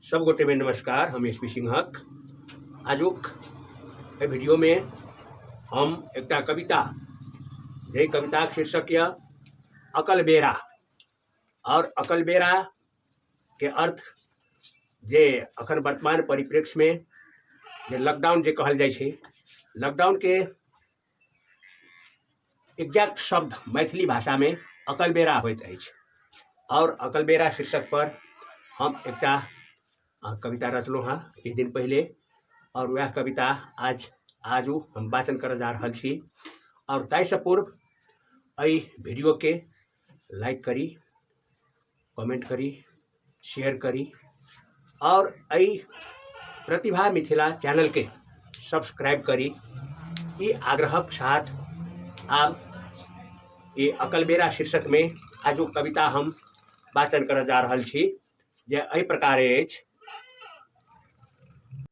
सब गोटे में नमस्कार। हम एस पी सिंहक आजुक एहि वीडियोमे हम एकटा कविता, जाहि कविताक शीर्षक यऽ अकल बेरा, और अकल बेरा के अर्थ जे अखन वर्तमान परिप्रेक्ष्यमे जे लॉकडाउन जे कहल जाइ छै, लॉकडाउनके एग्जैक्ट शब्द मैथिली भाषामे अकलबेरा होइत अछि। आओर अकलबेरा शीर्षक पर हम एकटा कविता रचलहुँ हँ किछु दिन पहिले, आओर वएह कविता आजू हम वाचन करऽ जा रहल छी। आओर ताहिसँ पूर्व एहि वीडियोके लाइक करी, कमेंट करी, शेयर करी और एहि प्रतिभा मिथिला चैनलके सब्सक्राइब करी। ई आग्रहक साथ आब ई अकलबेरा शीर्षकमे आजुक कविता हम वाचन करऽ जा रहल छी, जे एहि प्रकारे अछि।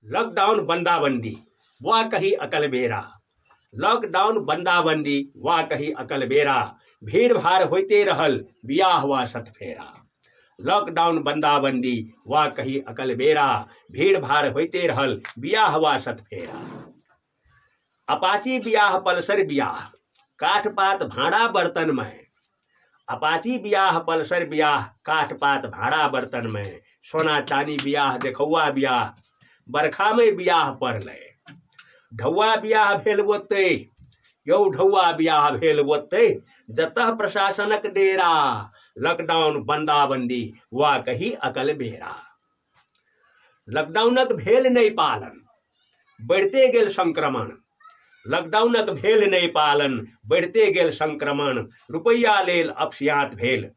लॉकडाउन बंदाबंदी वा कही अकलबेरा, लॉकडाउन बंदाबंदी वा कही अकलबेरा, भीड़ भाड़ होइते रहल बियाह वा सतफेरा। लॉकडाउन बंदाबंदी वा कही अकलबेरा, भीड़ भाड़ होइते रहल बियाह वा सतफेरा। अपाची बियाह पल्सर बियाह, काठ पात भाड़ा बर्तन में। अपाची बियाह पल्सर बियाह, काठ पात भाड़ा बर्तन में। सोना चानी बियाह देखौआ बियाह, बरखा में बियाह पड़लै। ढौआ बियाह भेल ओतै यौ, ढौआ बियाह भेल ओतै जतह प्रशासनक डेरा। लॉकडाउन बंदाबंदी वा कही अकल बेरा। लॉकडाउनक भेल नहि पालन, बढ़िते गेल संक्रमण। लॉकडाउनक भेल नहि पालन, बढ़िते गेल संक्रमण। रुपैआ लेल अपसियात भेल,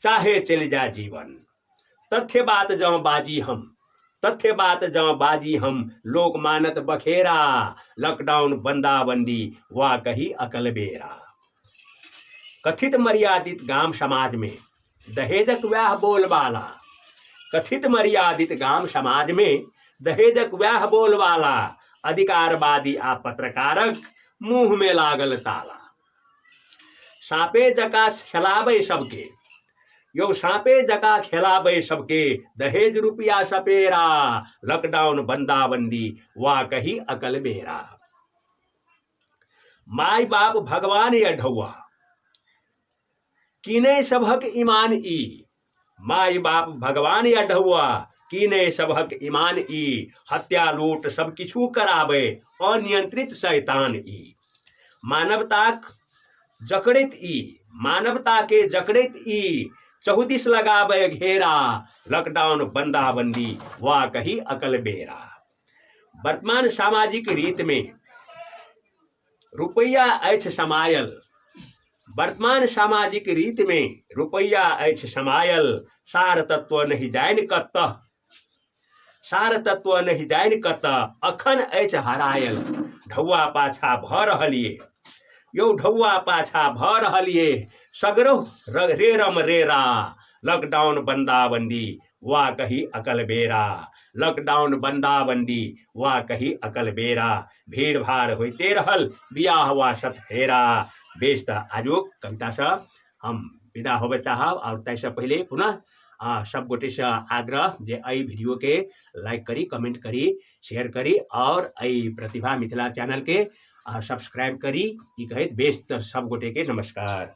चाहे चलि जाय जीवन। तथ्य बात जँ बाजी हम, तथ्य बात जँ बाजी हम, लोक मानत बखेरा। लॉकडाउन बंदाबंदी वा कही अकल बेरा। कथित मर्यादित गाम समाज में दहेजक वैह बोलबाला। कथित मर्यादित गाम समाज में दहेजक वैह बोलबाला। अधिकारवादी आ पत्रकारक मुँह में लागल ताला। साँपे जकाँ खेलाबै सबके यौ, साँपे जकाँ खेलाबै सबके दहेज रुपया सपेरा। लॉकडाउन बंदाबंदी वा कही अकल बेरा। माय बाप भगवान या ढौआ, कीने सबहक ईमान ई। माय बाप भगवान या ढौआ, कीने सबहक ईमान ई। हत्या लूट सब किछु कराबे, अनियंत्रित शैतान ई। मानवताक जकड़ैत ई, मानवता के जकड़ैत ई, चहुदिस लगाबे घेरा। लॉकडाउन बंदाबंदी वा कही अकल बेरा। वर्तमान सामाजिक रीत में रुपैया अछि समायल। वर्तमान सामाजिक रीत में रुपैया अछि समायल। सार तत्व नहीं जानि कतऽ, सार तत्व नहीं जानि कतऽ अखन अछि हरायल। ढौआ पाछा भऽ रहल ये यौ, ढौआ पाछा भऽ रहल ये सगरो रेरम रेरा। लॉकडाउन बंदाबंदी वा कही अकल बेरा। लॉकडाउन बंदाबंदी वा कही अकल बेरा। भीड़ भाड़ होइते रहल बियाह वा सतफेरा। बेस, तऽ आजुक कवितासँ हम विदा होबय चाहब। आओर ताहिसँ पहिले पुनः सब गोटेसँ आग्रह जे एहि वीडियोके लाइक करी, कमेंट करी, शेयर करी और एहि प्रतिभा मिथिला चैनलके सब्सक्राइब करी। ई कहैत बेस, तऽ सब गोटेके नमस्कार।